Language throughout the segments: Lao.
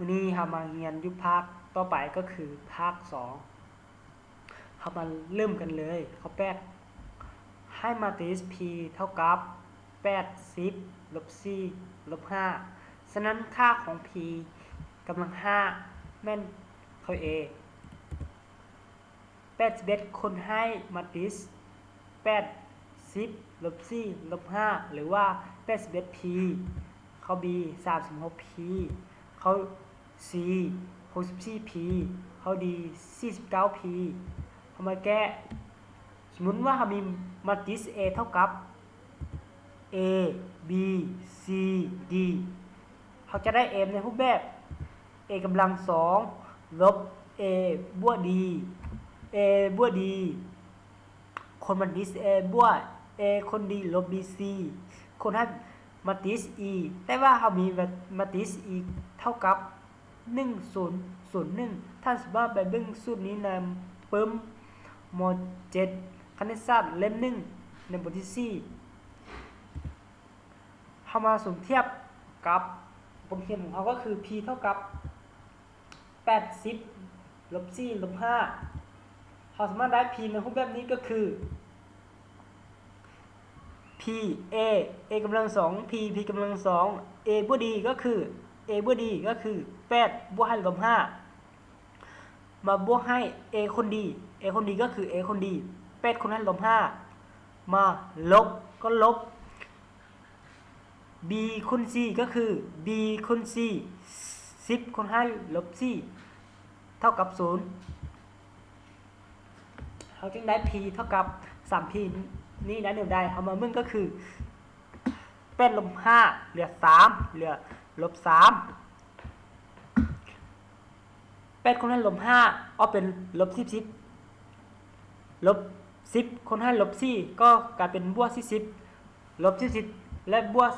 ມື້ນີ້ເຮົາມາຮຽນຢູ່ພາກຕໍ່ໄປ ກໍຄືພາກສອງ. ເຮົາມາເລີ່ມກັນເລີຍ. ຂໍ້ແປດ ໃຫ້ມາຕຣິກ P ເທົ່າກັບ ແປດສິບ ລົບສີ່ ລົບຫ້າ. ສະນັ້ນ ຄ່າຂອງ P ກຳລັງຫ້າ ແມ່ນຂໍ້ A ແປດສິບເອັດ ຄູນໃຫ້ມາຕຣິກ ແປດສິບ ລົບສີ່ ລົບຫ້າ ຫຼືວ່າ ແປດສິບເອັດ P ຂໍ້ B ສາມສິບຫົກ P ຂໍ້ C ຫົກສິບສີ່ P ຂໍ້ D ສີ່ສິບເກົ້າ P. ເຮົາມາແກ້. ສົມມຸດວ່າເຮົາມີມາຕຣິກ A ເທົ່າກັບ A B C D ເຮົາຈະໄດ້ M ໃນຮູບແບບ A ກຳລັງສອງ ລົບ A ບວກ D A ບວກ D ຄູນມາຕຣິກ A ບວກ A ຄູນ D ລົບ B C ຄູນໃຫ້ມາຕຣິກ E. ແຕ່ວ່າເຮົາມີມາຕຣິກ E ເທົ່າກັບ ໜຶ່ງສູນສູນໜຶ່ງ. ທ່ານສາມາດໄປເບິ່ງສູດນີ້ໃນປຶ້ມ ມໍເຈັດ ຄະນິດສາດ ເຫຼັ້ມໜຶ່ງ ໃນບົດທີສີ່. ເຮົາມາສົມທຽບກັບບົດຮຽນຂອງເຮົາ ກໍຄື P ເທົ່າກັບ ແປດສິບ ລົບສີ່ ລົບຫ້າ. ເຮົາສາມາດໄດ້ P ໃນຮູບແບບນີ້ ກໍຄື P A A ກຳລັງສອງ P P ກຳລັງສອງ A ບວກ D ກໍຄື A ບວກ D ກໍຄື ແປດ ບວກໃຫ້ ລົບຫ້າ ມາບວກໃຫ້ A ຄູນ D A ຄູນ D ກໍຄື A ຄູນ D ແປດຄູນໃຫ້ ລົບຫ້າ ມາລົບກໍລົບ B ຄູນ C ກໍຄື B ຄູນ C ສິບຄູນໃຫ້ ລົບສີ່ ເທົ່າກັບສູນ. ເຮົາຈຶ່ງໄດ້ P ເທົ່າກັບ ສາມ P ນີ້ໄດ້ແນວໃດ? ເຮົາມາເບິ່ງກໍຄື ແປດ ລົບຫ້າ ເຫຼືອ ສາມ ເຫຼືອ ລົບສາມ. ແປດຄູນໃຫ້ ລົບຫ້າ ອອກເປັນ ລົບສີ່ສິບ ລົບສິບຄູນໃຫ້ ລົບສີ່ ກໍກາຍເປັນ ບວກສີ່ສິບ ລົບສີ່ສິບ ແລະ ບວກ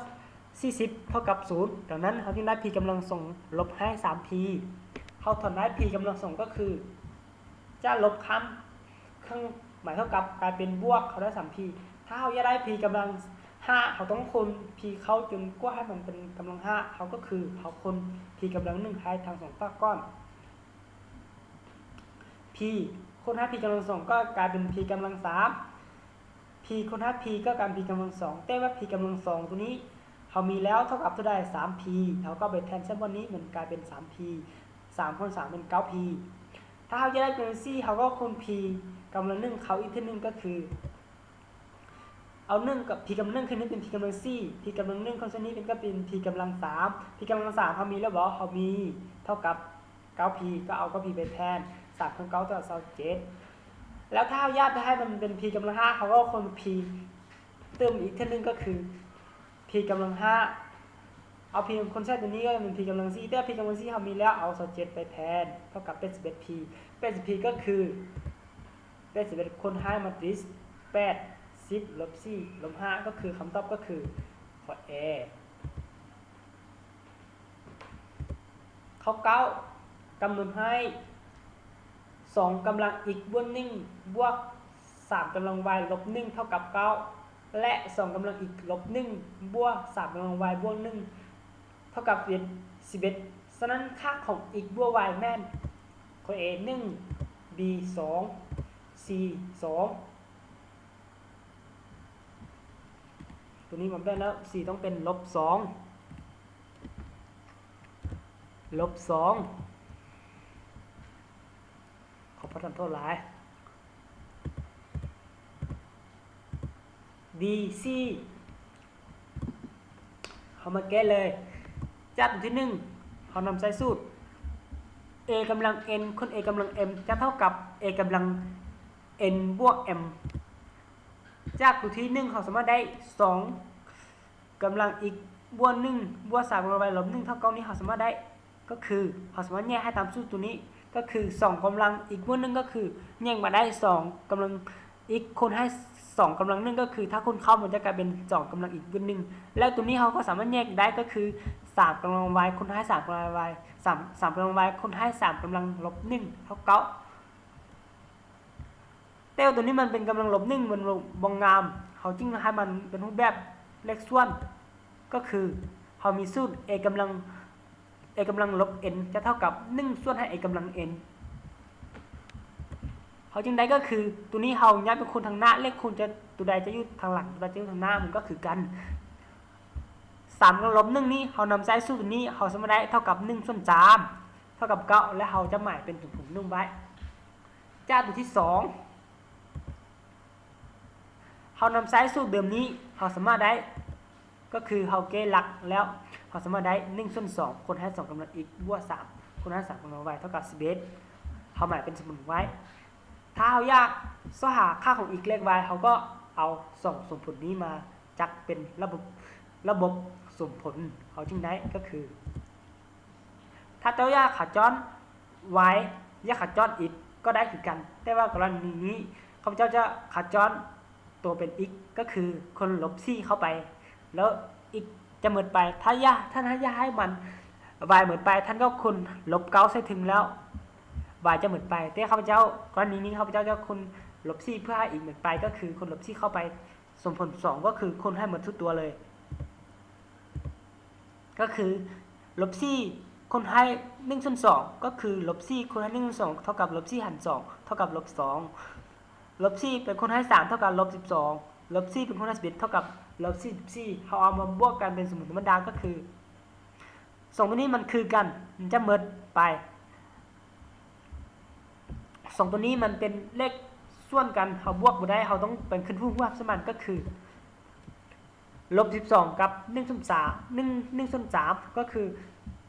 ສີ່ສິບ ເທົ່າກັບສູນ. ດັ່ງນັ້ນ ເຮົາຈຶ່ງໄດ້ P ກຳລັງສອງ ລົບໃຫ້ ສາມ P. ເຮົາຖອນໄດ້ P ກຳລັງສອງ ກໍຄື ຈະລົບຂ້າມເຄື່ອງໝາຍເທົ່າກັບ ກາຍເປັນບວກ ເຮົາໄດ້ ສາມ P. ຖ້າເຮົາຢາກໄດ້ P ກຳລັງຫ້າ ເຮົາຕ້ອງຄູນ P ເຂົ້າຈົນກວ່າໃຫ້ມັນເປັນກຳລັງຫ້າ ເຮົາກໍຄືເຮົາຄູນ P ກຳລັງໜຶ່ງໃຫ້ທັງສອງຟາກກ່ອນ. P ຄູນໃຫ້ P ກຳລັງສອງ ກໍກາຍເປັນ P ກຳລັງສາມ P ຄູນໃຫ້ P ກໍກາຍເປັນ P ກຳລັງສອງ ແຕ່ວ່າ P ກຳລັງສອງຕົວນີ້ເຮົາມີແລ້ວເທົ່າກັບເທົ່າໃດ? ສາມ P. ເຮົາກໍໄປແທນໃສ່ບ່ອນນີ້ ມັນກາຍເປັນ ສາມ P ສາມຄູນສາມເປັນ ເກົ້າ P. ຖ້າເຮົາຢາກໄດ້ເປັນສີ່ ເຮົາກໍຄູນ P ກຳລັງໜຶ່ງເຂົ້າອີກເທື່ອໜຶ່ງ ກໍຄື ເອົາໜຶ່ງກັບ P ກຳລັງໜຶ່ງຄືນນີ້ເປັນ P ກຳລັງສີ່ P ກຳລັງໜຶ່ງຄູນໃສ່ນີ້ເປັນ ກໍເປັນ P ກຳລັງສາມ P ກຳລັງສາມເຮົາມີແລ້ວບໍ່? ເຮົາມີເທົ່າກັບ ເກົ້າ P ກໍເອົາ ເກົ້າ P ໄປແທນ ສາມຄູນເກົ້າເທົ່າກັບ ຊາວເຈັດ. ແລ້ວຖ້າເຮົາຢາກຈະໃຫ້ມັນເປັນ P ກຳລັງຫ້າ ເຮົາກໍຄູນ P ຕື່ມອີກເທື່ອໜຶ່ງ ກໍຄື P ກຳລັງຫ້າ ເອົາ P ຄູນໃສ່ຕົວນີ້ກໍເປັນ P ກຳລັງສີ່ ແຕ່ P ກຳລັງສີ່ເຮົາມີແລ້ວ ເອົາ ຊາວເຈັດ ໄປແທນ ເທົ່າກັບ ແປດສິບເອັດ P ແປດສິບ P ກໍຄື ແປດສິບເອັດຄູນໃຫ້ມາຕຣິກ ແປດ ສິບ ລົບສີ່ ລົບຫ້າ ກໍຄືຄຳຕອບກໍຄືຂໍ້ A. ຂໍ້ເກົ້າ ກຳນົດໃຫ້ ສອງກຳລັງ x ບວກໜຶ່ງ ບວກ ສາມກຳລັງ y ລົບໜຶ່ງ ເທົ່າກັບເກົ້າ ແລະ ສອງກຳລັງ x ລົບໜຶ່ງ ບວກ ສາມກຳລັງ y ບວກໜຶ່ງ ເທົ່າກັບ ສິບເອັດ ສິບເອັດ. ສະນັ້ນ ຄ່າຂອງ x ບວກ y ແມ່ນ ຂໍ້ A ໜຶ່ງ B ສອງ C ສອງ ຕົວນີ້ມັນແມ່ນແລ້ວ C ຕ້ອງເປັນ ລົບສອງ ລົບສອງ ຂໍປະທານໂທດຫຼາຍ D C ເຮົາມາແກ້ເລີຍ. ຈາກຕົວທີໜຶ່ງ ເຮົານຳໃຊ້ສູດ A ກຳລັງ n ຄູນ A ກຳລັງ m ຈະເທົ່າກັບ A ກຳລັງ n ບວກ m. ຈາກຕົວທີໜຶ່ງ ເຮົາສາມາດໄດ້ ສອງກຳລັງ x ບວກໜຶ່ງ ບວກ ສາມກຳລັງ y ລົບໜຶ່ງ ເທົ່າກັບນີ້ ເຮົາສາມາດໄດ້ ກໍຄື ເຮົາສາມາດແຍກໃຫ້ຕາມສູດຕົວນີ້ ກໍຄື ສອງກຳລັງ x ບວກໜຶ່ງ ກໍຄື ແຍກມາໄດ້ ສອງກຳລັງ x ຄູນໃຫ້ ສອງກຳລັງໜຶ່ງ ກໍຄື ຖ້າຄູນເຂົ້າມັນຈະກາຍເປັນ ສອງກຳລັງ x ບວກໜຶ່ງ ແລ້ວຕົວນີ້ເຮົາກໍສາມາດແຍກໄດ້ ກໍຄື ສາມກຳລັງ y ຄູນໃຫ້ ສາມກຳລັງ y ສາມ ສາມກຳລັງ y ຄູນໃຫ້ ສາມກຳລັງລົບໜຶ່ງ ເທົ່າເກົ້າ. ແຕ່ວ່າຕົວນີ້ມັນເປັນກຳລັງລົບໜຶ່ງ ມັນບໍ່ງາມ ເຮົາຈຶ່ງໃຫ້ມັນເປັນຮູບແບບເລກສ່ວນ ກໍຄືເຮົາມີສູດ A ກຳລັງ A ກຳລັງລົບ n ຈະເທົ່າກັບໜຶ່ງສ່ວນໃຫ້ A ກຳລັງ n ເຮົາຈຶ່ງໄດ້ກໍຄື ຕົວນີ້ເຮົາຍ້າຍເປັນຄູນທາງໜ້າ ເລກຄູນຈະ ຕົວໃດຈະຢູ່ທາງຫຼັງ ຕົວໃດຈະຢູ່ທາງໜ້າ ມັນກໍຄືກັນ. ສາມກຳລັງລົບໜຶ່ງນີ້ ເຮົານຳໃຊ້ສູດຕົວນີ້ ເຮົາສາມາດໄດ້ເທົ່າກັບໜຶ່ງສ່ວນສາມ ເທົ່າກັບເກົ້າ ແລະ ເຮົາຈະໝາຍເປັນສົມຜົນໜຶ່ງໄວ້. ຈາກຕົວທີສອງ ເຮົານຳໃຊ້ສູດເດີມນີ້ ເຮົາສາມາດໄດ້ ກໍຄືເຮົາແກ້ຫຼັກແລ້ວ ເຮົາສາມາດໄດ້ໜຶ່ງສ່ວນສອງຄູນໃຫ້ສອງກຳລັງ x ບວກສາມຄູນໃຫ້ສາມກຳລັງ y ເທົ່າກັບສິບເອັດ ເຮົາໝາຍເປັນສົມຜົນໄວ້. ຖ້າເຮົາຢາກຊອກຫາຄ່າຂອງ x ແລະ y ເຮົາກໍເອົາສອງສົມຜົນນີ້ມາຈັດເປັນລະບົບ ລະບົບສົມຜົນ ເຮົາຈຶ່ງໄດ້ກໍຄື ຖ້າເຈົ້າຢາກຂະຈ້ອນ y ຢາກຂະຈ້ອນ x ກໍໄດ້ຄືກັນ ແຕ່ວ່າກໍລະນີນີ້ ຂ້າພະເຈົ້າຈະຂະຈ້ອນໂຕເປັນ x ກໍຄືຄູນລົບສີ່ເຂົ້າໄປ ແລ້ວ x ຈະໝົດໄປ. ຖ້າຢາກ ຖ້າ ຖ້າຢາກໃຫ້ມັນ y ໝົດໄປ ທ່ານກໍຄູນລົບເກົ້າໃສ່ເທິງ ແລ້ວ y ຈະໝົດໄປ. ແຕ່ຂ້າພະເຈົ້າ ກໍລະນີນີ້ ຂ້າພະເຈົ້າຈະຄູນລົບສີ່ເພື່ອໃຫ້ x ໝົດໄປ ກໍຄືຄູນລົບສີ່ເຂົ້າໄປ ສົມຜົນສອງ ກໍຄືຄູນໃຫ້ໝົດທຸກຕົວເລີຍ ກໍຄືລົບສີ່ຄູນໃຫ້ໜຶ່ງສ່ວນສອງ ກໍຄືລົບສີ່ຄູນໃຫ້ໜຶ່ງສ່ວນສອງ ເທົ່າກັບລົບສີ່ຫານສອງ ເທົ່າກັບລົບສອງ ລົບສີ່ໄປຄູນໃຫ້ສາມ ເທົ່າກັບລົບສິບສອງ ລົບສີ່ໄປຄູນໃຫ້ສິບເອັດ ເທົ່າກັບລົບສີ່ສິບສີ່ ເຮົາເອົາມາບວກກັນເປັນສົມຜົນທຳມະດາ ກໍຄືສອງຕົວນີ້ມັນຄືກັນ ມັນຈະໝົດໄປ. ສອງຕົວນີ້ມັນເປັນເລກສ່ວນກັນ ເຮົາບວກບໍ່ໄດ້ ເຮົາຕ້ອງເປັນຂຶ້ນຜູ້ຮ່ວມສະໝັນ ກໍຄື ລົບສິບສອງກັບໜຶ່ງສ່ວນສາມ ໜຶ່ງ ໜຶ່ງສ່ວນສາມ ກໍຄື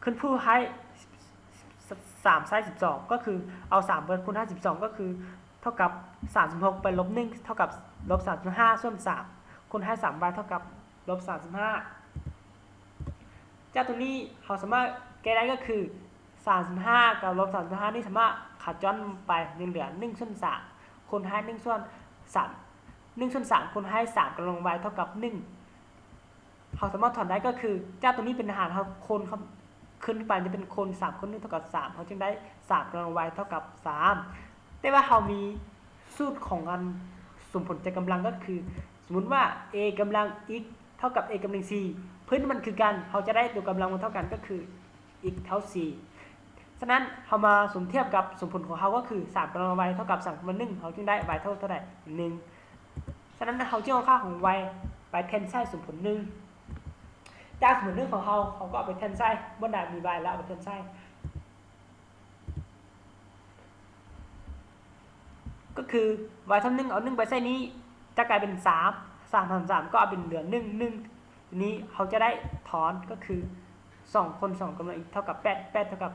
ຂຶ້ນຜູ້ໃຫ້ສາມໃສ່ສິບສອງ ກໍຄືເອົາສາມໄປຄູນໃຫ້ສິບສອງ ກໍຄືເທົ່າກັບສາມສິບຫົກ ໄປລົບໜຶ່ງ ເທົ່າກັບລົບສາມສິບຫ້າສ່ວນສາມ ຄູນໃຫ້ສາມ y ເທົ່າກັບລົບສາມສິບຫ້າ. ຈາກຕົວນີ້ເຮົາສາມາດແກ້ໄດ້ກໍຄື ສາມສິບຫ້າກັບລົບສາມສິບຫ້ານີ້ສາມາດຂະຈ້ອນໄປ ຍັງເຫຼືອໜຶ່ງສ່ວນສາມຄູນໃຫ້ໜຶ່ງສ່ວນສາມ ໜຶ່ງສ່ວນສາມຄູນໃຫ້ສາມກຳລັງ y ເທົ່າກັບໜຶ່ງ ເຮົາສາມາດຖອນໄດ້ກໍຄື ຈາກຕົວນີ້ເປັນຫານ ເຮົາຄູນຂຶ້ນໄປຈະເປັນຄູນສາມຄູນໜຶ່ງເທົ່າກັບສາມ ເຮົາຈຶ່ງໄດ້ສາມກຳລັງ y ເທົ່າກັບສາມ ແຕ່ວ່າເຮົາມີສູດຂອງອັນສົມຜົນຈັດກຳລັງ ກໍຄື ສົມມຸດວ່າ a ກຳລັງ x ເທົ່າກັບ a ກຳລັງ c ພື້ນມັນຄືກັນ ເຮົາຈະໄດ້ຕົວກຳລັງມັນເທົ່າກັນ ກໍຄື x ເທົ່າ c. ສະນັ້ນ ເຮົາມາສົມທຽບກັບສົມຜົນຂອງເຮົາ ກໍຄື ສາມກຳລັງ y ເທົ່າກັບສາມກຳລັງໜຶ່ງ ເຮົາຈຶ່ງໄດ້ y ເທົ່າເທົ່າໃດ? ໜຶ່ງ. ສະນັ້ນ ເຮົາຈຶ່ງເອົາຄ່າຂອງ y ໄປແທນໃສ່ສົມຜົນໜຶ່ງ ຈາກສົມຜົນໜຶ່ງຂອງເຮົາ ເຮົາກໍເອົາໄປແທນໃສ່ ບ່ອນໃດມີ y ແລ້ວເອົາໄປແທນໃສ່ ກໍຄື y ເທົ່າໜຶ່ງ ເອົາໜຶ່ງໄປໃສ່ນີ້ ຈະກາຍເປັນສາມ ສາມຫານສາມ ກໍເອົາເປັນເຫຼືອໜຶ່ງ ໜຶ່ງ ທີນີ້ເຮົາຈະໄດ້ຖອນ ກໍຄື ສອງຄູນສອງກຳລັງ x ເທົ່າກັບແປດ ແປດເທົ່າກັບ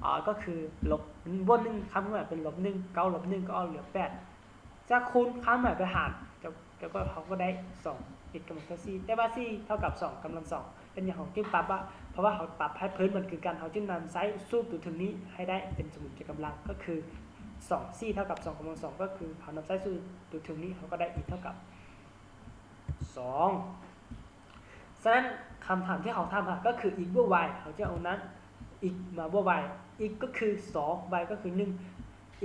ອາ ກໍຄືລົບ ບວກໜຶ່ງ ຄຳໝາຍເປັນລົບໜຶ່ງ ເກົ້າລົບໜຶ່ງ ກໍເອົາເຫຼືອແປດ ຈະຄູນ ຄຳໝາຍເປັນຫານ ແລ້ວກໍເຮົາກໍໄດ້ສອງ x ກຳລັງ c ແຕ່ວ່າ c ເທົ່າກັບສອງກຳລັງສອງ ເປັນຫຍັງເຮົາຈຶ່ງປັບວ່າ ເພາະວ່າເຮົາປັບໃຫ້ພື້ນມັນຄືກັນ ເຮົາຈຶ່ງນຳໃຊ້ສູດຕົວເທິງນີ້ໃຫ້ໄດ້ເປັນສົມຜົນຈັດກຳລັງ ກໍຄື ສອງ c ເທົ່າກັບສອງກຳລັງສອງ ກໍຄືເຮົານຳໃຊ້ສູດຕົວເທິງນີ້ ເຮົາກໍໄດ້ x ເທົ່າກັບສອງ. ສະນັ້ນ ຄຳຖາມທີ່ເຮົາຖາມຫາກໍຄື x ບວກ y ເຮົາຈະເອົານັ້ນ x ມາບວກ y x ກໍຄືສອງ y ກໍຄືໜຶ່ງ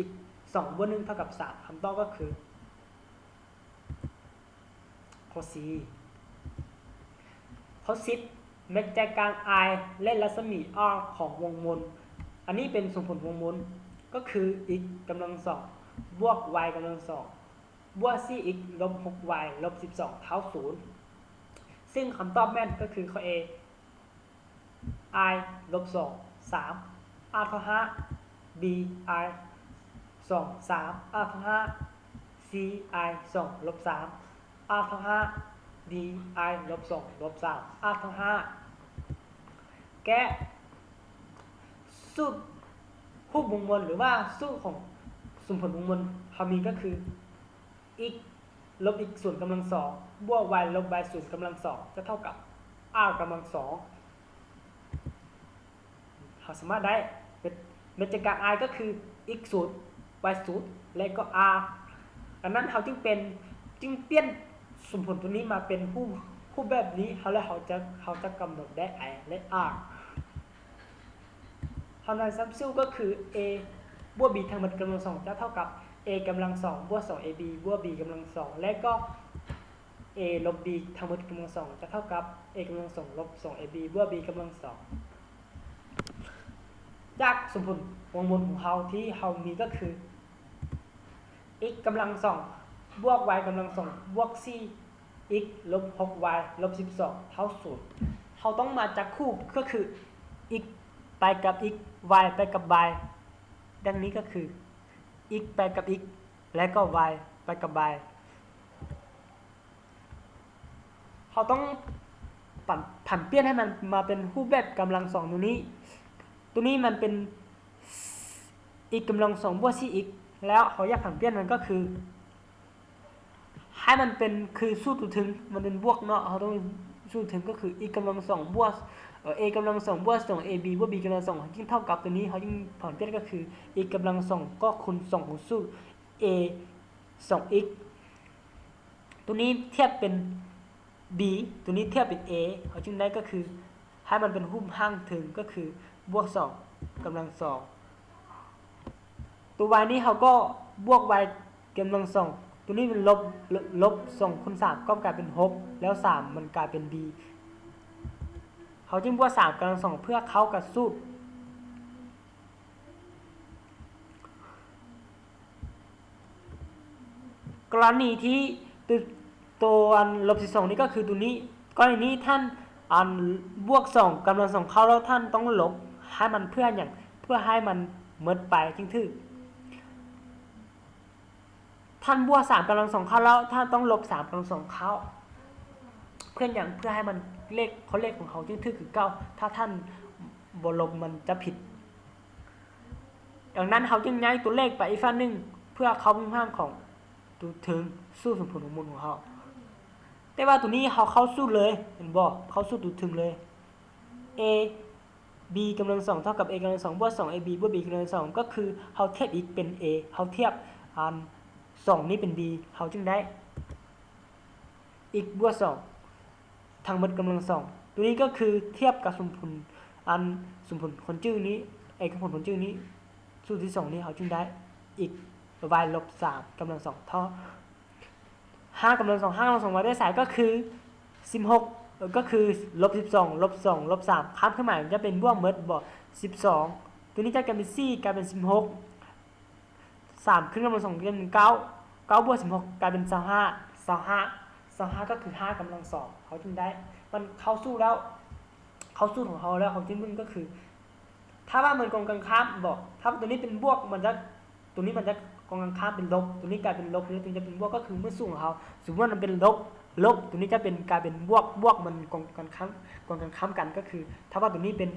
x ສອງບວກໜຶ່ງເທົ່າກັບສາມ ຄຳຕອບກໍຄື ຂໍ້ C. ຂໍ້ ສິບ ແມັດໃຈກາງ I ແລະ ລັດສະໝີ R ຂອງວົງມົນ ອັນນີ້ເປັນສົມຜົນວົງມົນ ກໍຄື x ກຳລັງສອງບວກ y ກຳລັງສອງ ບວກສີ່ x ລົບຫົກ y ລົບສິບສອງ ເທົ່າສູນ ຊຶ່ງຄຳຕອບແມ່ນກໍຄືຂໍ້ A I ລົບສອງ ສາມ R ເທົ່າຫ້າ B I ສອງ ສາມ R ເທົ່າຫ້າ C I ສອງ ລົບສາມ R ເທົ່າຫ້າ D I ລົບສອງ ລົບສາມ R ເທົ່າຫ້າ ແກ້ ສູດຮູບວົງມົນ ຫຼືວ່າສູດຂອງສົມຜົນວົງມົນ ເຮົາມີກໍຄື x ລົບ x ສູນກຳລັງສອງ ບວກ y ລົບ y ສູນກຳລັງສອງ ຈະເທົ່າກັບ r ກຳລັງສອງ ເຮົາສາມາດໄດ້ ແມັດ ແມັດໃຈກາງ I ກໍຄື x ສູນ y ສູນ ແລະກໍ r ດັ່ງນັ້ນເຮົາຈຶ່ງເປັນ ຈຶ່ງປ່ຽນສົມຜົນຕົວນີ້ມາເປັນຮູບ ຮູບແບບນີ້ ເຮົາ ແລະເຮົາຈະ ເຮົາຈະກຳນົດໄດ້ I ແລະ r ເຮົານຳໃຊ້ສູດກໍຄື a ບວກ b ທັງໝົດກຳລັງສອງ ຈະເທົ່າກັບ a ກຳລັງສອງ ບວກ ສອງ a b ບວກ b ກຳລັງສອງ ແລະກໍ a ລົບ b ທັງໝົດກຳລັງສອງ ຈະເທົ່າກັບ a ກຳລັງສອງ ລົບ ສອງ a b ບວກ b ກຳລັງສອງ. ຈາກສົມຜົນວົງໝູນຂອງເຮົາທີ່ເຮົາມີກໍຄື x ກຳລັງສອງ ບວກ y ກຳລັງສອງ ບວກ ສີ່ x ລົບ ຫົກ y ລົບ ສິບສອງ ເທົ່າ ສູນ. ເຮົາຕ້ອງມາຈັບຄູ່ ກໍຄື x ໄປກັບ x, y ໄປກັບ y ດັ່ງນີ້ກໍຄື x ໄປກັບ x ແລະກໍ y ໄປກັບ y. ເຮົາຕ້ອງປັນ ຜັນປ່ຽນໃຫ້ມັນມາເປັນຮູບແບບກຳລັງສອງໂຕນີ້. ໂຕນີ້ມັນເປັນ x ກຳລັງສອງ ບວກ ສີ່ x ແລ້ວເຮົາຢາກຜັນປ່ຽນມັນກໍຄື ໃຫ້ມັນເປັນ ຄືສູດຕົວເທິງມັນເປັນບວກເນາະ, ເຮົາຕ້ອງ ສູດຕົວເທິງກໍຄື x ກຳລັງສອງ ບວກ ເອີ a ກຳລັງສອງ ບວກ ສອງ ab ບວກ b ກຳລັງສອງ ຈຶ່ງເທົ່າກັບໂຕນີ້ ເຮົາຈຶ່ງຜັນປ່ຽນກໍຄື x ກຳລັງສອງ ກໍຄູນສອງ ຄູນສູດ a ສອງ x ໂຕນີ້ທຽບເປັນ b ໂຕນີ້ທຽບເປັນ a ເຮົາຈຶ່ງໄດ້ກໍຄື ໃຫ້ມັນເປັນຮູບຮ່າງເທິງກໍຄື ບວກສອງກຳລັງສອງ. ໂຕ y ນີ້ເຮົາກໍບວກ y ກຳລັງສອງ ໂຕນີ້ເປັນລົບ ລົບສອງຄູນສາມກໍກາຍເປັນຫົກ ແລ້ວສາມມັນກາຍເປັນ b ເຮົາຈຶ່ງບວກສາມກຳລັງສອງເພື່ອເຂົ້າກັບສູດ. ກໍລະນີທີ່ໂຕ ໂຕອັນລົບສິບສອງນີ້ກໍຄືໂຕນີ້, ກໍລະນີນີ້ທ່ານອັນບວກສອງກຳລັງສອງເຂົ້າແລ້ວ ທ່ານຕ້ອງລົບໃຫ້ມັນເພື່ອຫຍັງ? ເພື່ອໃຫ້ມັນໝົດໄປຈຶ່ງຖືກ. ທ່ານບວກສາມກຳລັງສອງເຂົ້າແລ້ວ ທ່ານຕ້ອງລົບສາມກຳລັງສອງເຂົ້າ. ເພື່ອຫຍັງ? ເພື່ອໃຫ້ມັນເລກ ຂໍ້ເລກຂອງເຮົາຈຶ່ງຖືກຄືເກົ່າ. ຖ້າທ່ານບໍ່ລົບມັນຈະຜິດ. ດັ່ງນັ້ນເຮົາຈຶ່ງຍ້າຍຕົວເລກໄປອີກຝັ່ງໜຶ່ງ ເພື່ອເຂົ້າຮູບຮ່າງຂອງຕົວເທິງ ສູດສົມຜົນວົງໝູນຂອງເຮົາ. ແຕ່ວ່າຕົວນີ້ເຮົາເຂົ້າສູດເລີຍ ເຫັນບໍ່? ເຂົ້າສູດຕົວເທິງເລີຍ. a b ກຳລັງສອງເທົ່າກັບ a ກຳລັງສອງບວກສອງ ab ບວກ b ກຳລັງສອງ ກໍຄືເຮົາທຽບ x ເປັນ a ເຮົາທຽບອັນສອງນີ້ເປັນ b ເຮົາຈຶ່ງໄດ້ x ບວກສອງ ທັງໝົດກຳລັງສອງ. ໂຕນີ້ກໍຄືທຽບກັບສົມຜົນ ອັນສົມຜົນຄົນຈື່ນີ້ x ກັບຜົນຄົນຈື່ນີ້ ສູດທີສອງນີ້ ເຮົາຈຶ່ງໄດ້ x y ລົບສາມກຳລັງສອງເທົ່າ ຫ້າກຳລັງສອງ ຫ້າກຳລັງສອງມາແຕ່ໃສ? ກໍຄືສິບຫົກ ກໍຄືລົບສິບສອງ ລົບສອງ ລົບສາມ ຂ້າມເຄື່ອນໝາຍຈະເປັນບວກໝົດບໍ່? ສິບສອງ ໂຕນີ້ຈະກາຍເປັນສີ່ ກາຍເປັນສິບຫົກ ສາມຂຶ້ນກຳລັງສອງເປັນເກົ້າ ເກົ້າບວກສິບຫົກກາຍເປັນຊາວຫ້າ ຊາວຫ້າ ຊາວຫ້າກໍຄືຫ້າກຳລັງສອງ ເຮົາຈຶ່ງໄດ້ ມັນເຂົ້າສູດແລ້ວ ເຂົ້າສູດຂອງເຮົາແລ້ວ ເຮົາຈຶ່ງເບິ່ງກໍຄື ຖ້າວ່າມັນກົງກັນຂ້າມບໍ່ ຖ້າວ່າຕົວນີ້ເປັນບວກ ມັນຈະ ຕົວນີ້ມັນຈະກົງກັນຂ້າມເປັນລົບ ຕົວນີ້ກາຍເປັນລົບ ຕົວນີ້ຈະເປັນບວກ ກໍຄືເມື່ອສູດຂອງເຮົາ ສົມມຸດວ່າມັນເປັນລົບ ລົບ ຕົວນີ້ຈະເປັນ ກາຍເປັນບວກ ບວກມັນກົງກັນຂ້າມ ກົງກັນຂ້າມກັນ ກໍຄືຖ້າວ່າຕົວນີ້ເປັນ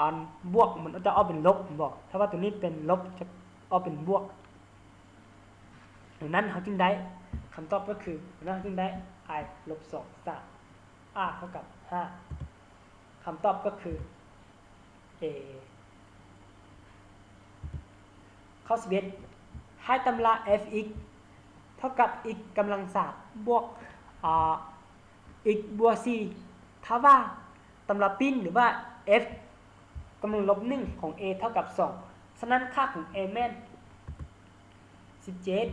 ອັນບວກ ມັນຈະອອກເປັນລົບ ແມ່ນບໍ່ ຖ້າວ່າຕົວນີ້ເປັນລົບ ຈະອອກເປັນບວກ. ດັ່ງນັ້ນເຮົາຈຶ່ງໄດ້ ຄຳຕອບກໍຄື ດັ່ງນັ້ນເຮົາຈຶ່ງໄດ້ i ລົບສອງ ສາມ r ເທົ່າກັບຫ້າ ຄຳຕອບກໍຄື a. ຂໍ້ສິບເອັດ ໃຫ້ຕຳລາ f x ເທົ່າກັບ x ກຳລັງສາມບວກ ອາ x ບວກສີ່ ຖ້າວ່າຕຳລາປິ່ນ ຫຼືວ່າ f ກຳລັງລົບໜຶ່ງຂອງ a ເທົ່າກັບສອງ ສະນັ້ນຄ່າຂອງ a ແມ່ນ ສິບເຈັດ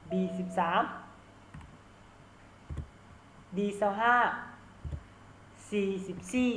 b ສິບສາມ d ຊາວຫ້າ c ສິບສີ່